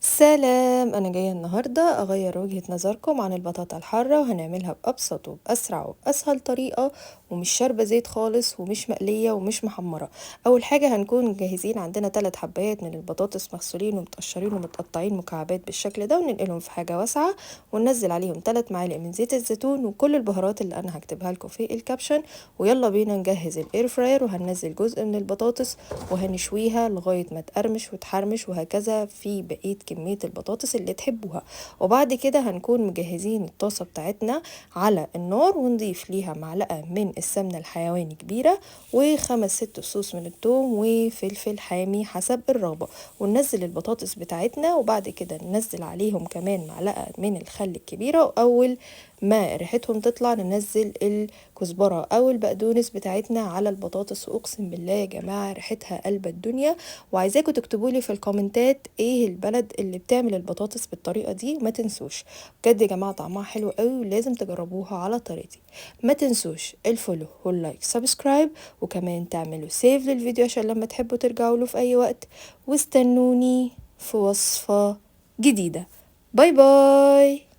سلام. انا جاية النهارده اغير وجهه نظركم عن البطاطا الحارة، وهنعملها بابسط وباسرع وباسهل طريقه، ومش شاربه زيت خالص ومش مقلية ومش محمرة. اول حاجة هنكون مجهزين عندنا 3 حبايات من البطاطس مغسولين ومتقشرين ومتقطعين مكعبات بالشكل ده، وننقلهم في حاجة واسعة، وننزل عليهم 3 معالق من زيت الزيتون وكل البهارات اللي انا هكتبها لكم في ال caption. ويلا بينا نجهز ال air fryer، وهننزل جزء من البطاطس وهنشويها لغاية ما تقرمش وتحرمش، وهكذا في بقية كمية البطاطس اللي تحبوها. وبعد كده هنكون مجهزين الطاسه بتاعتنا على النار، ونضيف ليها معلقه من السمنة الحيواني كبيرة، وخمس ست فصوص من الثوم، وفلفل حامي حسب الرغبة، وننزل البطاطس بتاعتنا. وبعد كده ننزل عليهم كمان معلقه من الخل الكبيرة، واول ما ريحتهم تطلع ننزل الكزبره او البقدونس بتاعتنا على البطاطس. واقسم بالله يا جماعة ريحتها قلب الدنيا. وعايزاكم تكتبوا لي في الكومنتات ايه البلد اللي بتعمل البطاطس بالطريقة دي. ما تنسوش بجد يا جماعة طعمها حلو قوي، ولازم تجربوها على طريقتي. ما تنسوش ال follow وال like subscribe، وكمان تعملوا save للفيديو عشان لما تحبوا ترجعوا له في اي وقت. واستنوني في وصفه جديدة. bye bye.